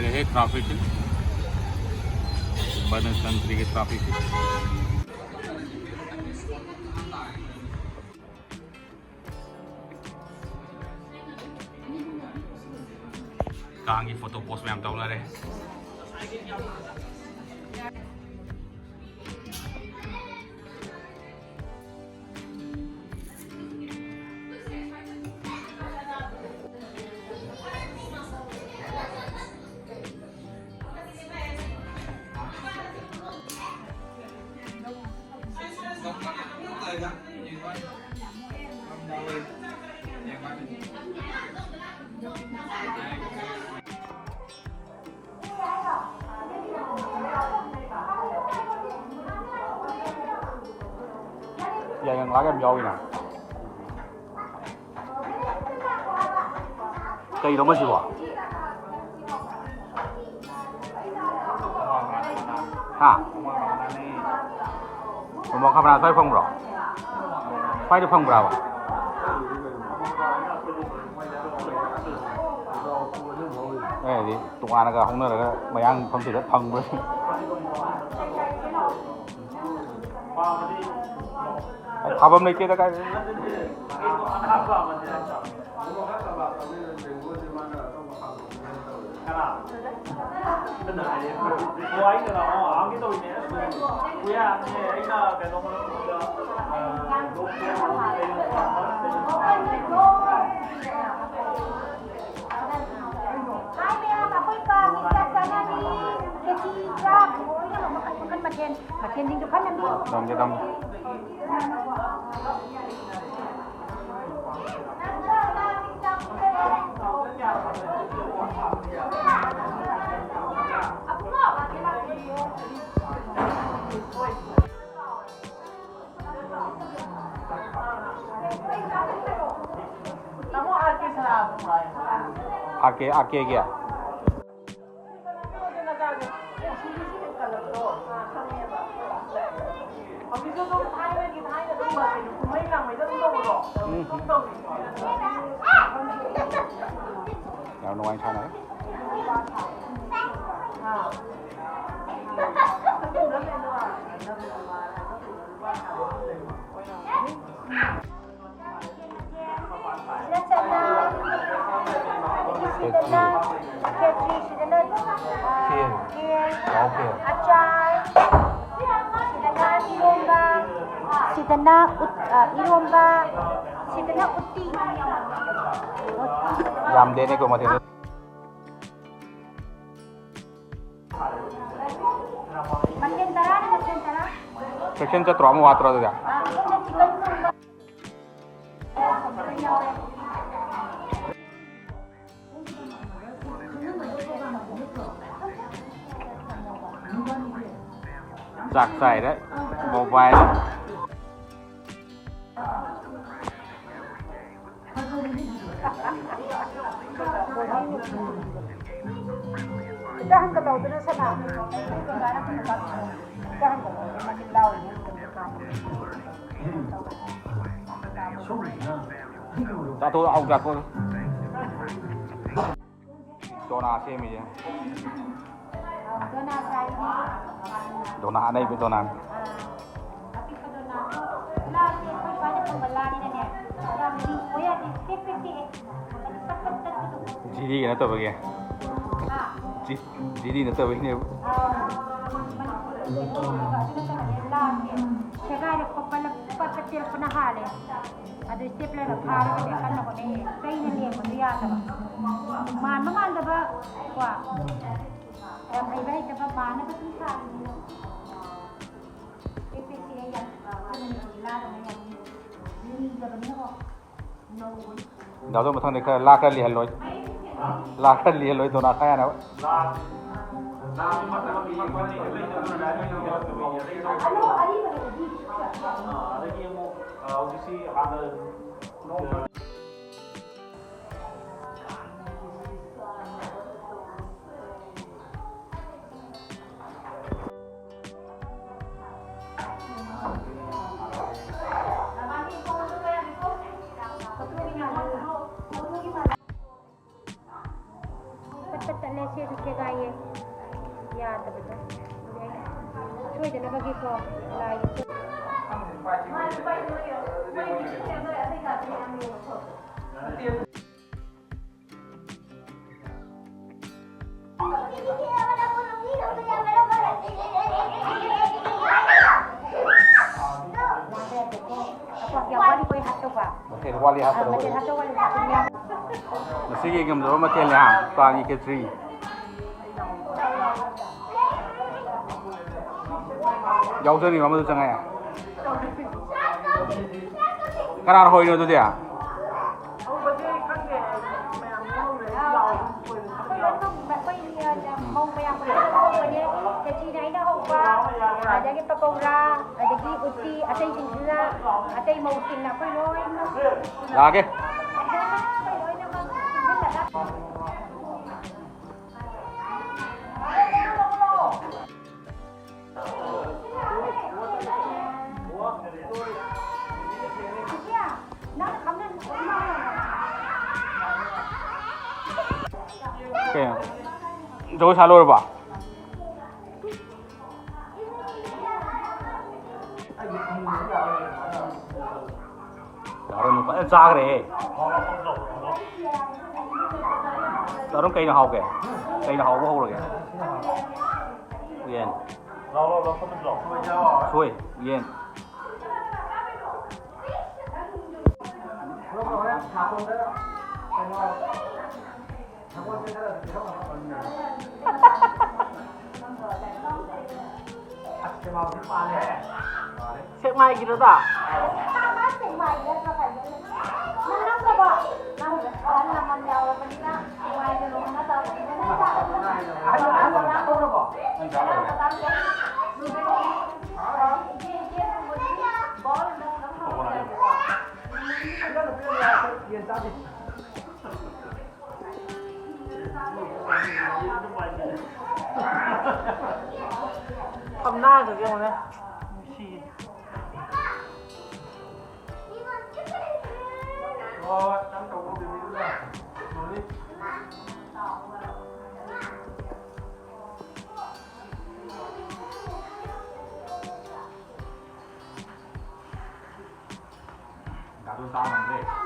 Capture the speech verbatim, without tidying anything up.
ꯂꯩꯔꯦ ꯇ꯭ꯔꯥꯐꯤꯛꯁꯦ꯫ ꯕꯅꯁꯟꯇ꯭ꯔꯤꯒꯤ ꯇ꯭ꯔꯥꯐꯤꯛꯁꯦ꯫ ꯀꯥꯡꯒꯤ ꯐꯣꯇꯣ ꯄꯣꯁ ꯃꯌꯥꯝ ꯇꯧꯅꯔꯦ꯫ ꯌꯥꯏꯉꯪꯂꯥꯒ ꯌꯥꯝ ꯌꯥꯎꯏꯅ꯫ ꯀꯩꯅꯣ ꯃꯁꯤꯕꯣ? ꯍꯥ? ꯃꯣꯃꯣ ꯈꯥ ꯃꯅꯥ ꯁ꯭ꯋꯥꯏ ꯐꯪꯕ꯭ꯔꯣ? ꯁ꯭ꯋꯥꯏꯗ ꯐꯪꯕ꯭ꯔꯥꯕ? ꯑꯩꯗꯤ ꯇꯣꯉꯥꯟꯅꯒ ꯍꯧꯅꯔꯒ ꯃꯌꯥꯡ ꯃꯐꯝꯁꯤꯗ ꯐꯪꯕ꯭ꯔꯥ? ꯑꯩ ꯊꯥꯐꯝ ꯂꯩꯇꯦꯗ ꯀꯥꯏꯗꯩ꯫ ꯍꯥꯏ ꯃꯌꯥꯝ, ꯑꯩꯈꯣꯏ ꯀꯥꯡꯒꯤ ꯆꯥꯛ ꯆꯥꯅꯔꯤ꯫ ꯈꯦꯆꯤ, ꯆꯥꯛ, ꯂꯣꯏꯅꯃꯛ ꯃꯈꯟ ꯃꯈꯟ ꯃꯊꯦꯜ꯫ ꯃꯊꯦꯜꯁꯤꯡꯗꯣ ꯈꯟ ꯅꯝꯕꯤꯌꯨ꯫ ꯅꯝꯒꯦ, ꯅꯝꯒꯦ꯫ ꯑꯥꯔ ꯀꯦ, ꯑꯥꯔ ꯀꯦꯒꯤ? ꯎꯝ꯫ ꯌꯥꯝ ꯅꯨꯡꯉꯥꯏ ꯁꯥꯟꯅꯔꯦ꯫ ꯁꯤꯗꯅ ꯈꯦꯆ꯭ꯔꯤ, ꯁꯤꯗꯅ, ꯑ, ꯈꯦꯔ꯫ ꯈꯦꯔ, ꯈꯦꯔ꯫ ꯑꯆꯥꯔ, ꯁꯤꯗꯅ ꯏꯔꯣꯝꯕ, ꯁꯤꯗꯅ ꯎꯠ-, ꯑ, ꯏꯔꯣꯝꯕ, ꯁꯤꯗꯅ ꯎꯠꯇꯤ꯫ ꯌꯥꯝꯗꯦꯅꯦꯀꯣ ꯃꯊꯦꯜ꯫ ꯃꯊꯦꯜ ꯇꯔꯥꯅꯤ, ꯃꯊꯦꯜ ꯇꯔꯥ꯫ Section ꯆꯠꯇ꯭ꯔꯣ? ꯑꯃ ꯋꯥꯠꯇ꯭ꯔꯣ ꯑꯗꯨꯗꯤ? ꯑꯥ, ꯑꯗꯨꯅ chicken ꯊꯣꯡꯕ꯫ ꯆꯥꯛ ꯆꯥꯏꯔꯦ, ꯃꯣꯕꯥꯏꯜ꯫ ꯆꯥꯊꯣꯛ, ꯑꯧ, ꯆꯥꯊꯣꯛ꯫ ꯗꯣꯅꯥ ꯁꯦꯝꯃꯤꯁꯦ꯫ ꯗꯣꯅꯥ ꯑꯅꯩꯕ ꯗꯣꯅꯥꯅꯤ꯫ ꯖꯤꯔꯤꯒꯤ ꯅꯠꯇꯕꯒꯤ꯫ ꯖꯤ-, ꯖꯤꯔꯤ ꯅꯠꯇꯕꯒꯤꯅꯦꯕ꯫ ꯁꯦꯒꯥꯏꯔꯛꯄ, ꯄꯠꯂꯛ-, ꯄꯠꯄ ꯇꯦꯛꯄꯅ ꯍꯥꯜꯂꯦ꯫ ꯑꯗꯨ stapler ꯐꯥꯔꯒꯅꯦ ꯀꯟꯅ ꯍꯣꯠꯅꯩꯌꯦ꯫ ꯆꯩꯅ ꯂꯦꯡꯕꯁꯨ ꯌꯥꯗꯕ꯫ ꯃꯥꯟꯕ ꯃꯥꯟꯗꯕ ꯀꯣ꯫ ꯌꯥꯝ ꯍꯩꯕ ꯍꯩꯇꯕ ꯃꯥꯟꯅꯕ ꯁꯨꯝ ꯁꯥꯔꯤꯅꯤ꯫ ꯑꯦ ꯄꯤ ꯑꯦꯁ ꯁꯤ ꯑꯩ ꯌꯥꯝ, ꯑꯩꯈꯣꯏ ꯃꯅꯤꯄꯨꯔꯒꯤ ꯂꯥꯗꯧꯅ ꯌꯥꯝ ꯂꯤꯡꯗꯕꯅꯤꯅꯀꯣ꯫ ꯅꯧꯕꯅꯤ꯫ ꯗꯥꯖꯣ ꯃꯊꯪꯗꯤ ꯈꯔ ꯂꯥ ꯈꯔ ꯂꯤꯍꯜꯂꯣꯏ꯫ ꯂꯥ ꯈꯔ ꯂꯤꯍꯜꯂꯣꯏ ꯗꯣꯅꯥ ꯈꯥ ꯌꯥꯅꯕ꯫ ꯑꯗꯒꯤ ꯑꯃꯨꯛ, ꯑ, ꯍꯧꯖꯤꯛꯁꯤ ꯍꯥꯟꯅ ꯄꯠ ꯄꯠ ꯇꯠꯂꯦ, ꯁꯦꯁꯨ ꯁꯦꯒꯥꯏꯌꯦ꯫ ꯌꯥꯗꯕꯗꯣ꯫ ꯑꯗꯨꯗꯤ ꯑꯩꯅ ꯁꯣꯏꯗꯅꯕꯒꯤꯀꯣ ꯂꯥꯏꯒꯤ ꯃꯊꯦꯜ ꯋꯥꯠꯂꯤ ꯍꯥꯞꯀꯗꯕ꯫ ꯃꯊꯦꯜ ꯍꯥꯞꯇꯧ ꯋꯥꯠꯂꯤ ꯍꯥꯞꯀꯗꯕ꯫ ꯉꯁꯤꯒꯤ ꯉꯝꯖꯕ ꯃꯊꯦꯜꯅꯦ ꯍꯥ, ꯄꯥꯟꯒꯤ ꯈꯦꯆ꯭ꯔꯤ꯫ ꯌꯥꯎꯖꯅꯤꯡꯕ ꯑꯃꯗꯨ ꯆꯪꯉꯛꯑꯦ꯫ ꯀꯅꯥꯅ ꯍꯧꯔꯤꯅꯣ ꯑꯗꯨꯗꯤ? ꯑꯩꯈꯣꯏ ꯃꯧ ꯃꯌꯥꯝ ꯄꯨꯟꯅ ꯍꯧꯕꯅꯦ꯫ ꯈꯦꯆꯤꯅ ꯑꯩꯅ ꯍꯧꯕ, ꯑꯗꯒꯤ ꯄꯀꯧꯔꯥ, ꯑꯗꯒꯤ ꯎꯇꯤ, ꯑꯇꯩꯁꯤꯡꯁꯤꯅ ꯑꯇꯩ ꯃꯧꯁꯤꯡꯅ ꯑꯩꯈꯣꯏ ꯂꯣꯏꯅꯃꯛ ꯂꯥꯛꯑꯒꯦ꯫ ꯑꯩꯈꯣꯏ ꯂꯣꯏꯅꯃꯛ ꯄꯨꯟꯁꯤꯜꯂꯒ ꯀꯩꯅꯣ? ꯖꯒꯣꯏ ꯁꯥ ꯂꯣꯏꯔꯕꯣ? ꯗꯥꯔꯨꯟ ꯐꯖꯅ ꯆꯥꯈ꯭ꯔꯦꯍꯦ꯫ ꯗꯥꯔꯨꯟ ꯀꯩꯅ ꯍꯥꯎꯒꯦ? ꯀꯩꯅ ꯍꯥꯎꯕ ꯍꯧꯔꯒꯦ? ꯎꯌꯦꯟ꯫ ꯁꯣꯏ, ꯎꯌꯦꯟ꯫ ꯁꯦꯛꯃꯥꯏꯒꯤꯔꯣꯗ? ꯊꯝꯅꯥꯒꯁꯦ ꯌꯦꯡꯉꯨꯅꯦ꯫ ꯅꯨꯡꯁꯤꯌꯦ꯫ ꯍꯣꯏ, ꯅꯪ ꯇꯧꯕ baby ꯗꯨꯅ꯫ ꯇꯥ ꯉꯝꯗ꯭ꯔꯦ꯫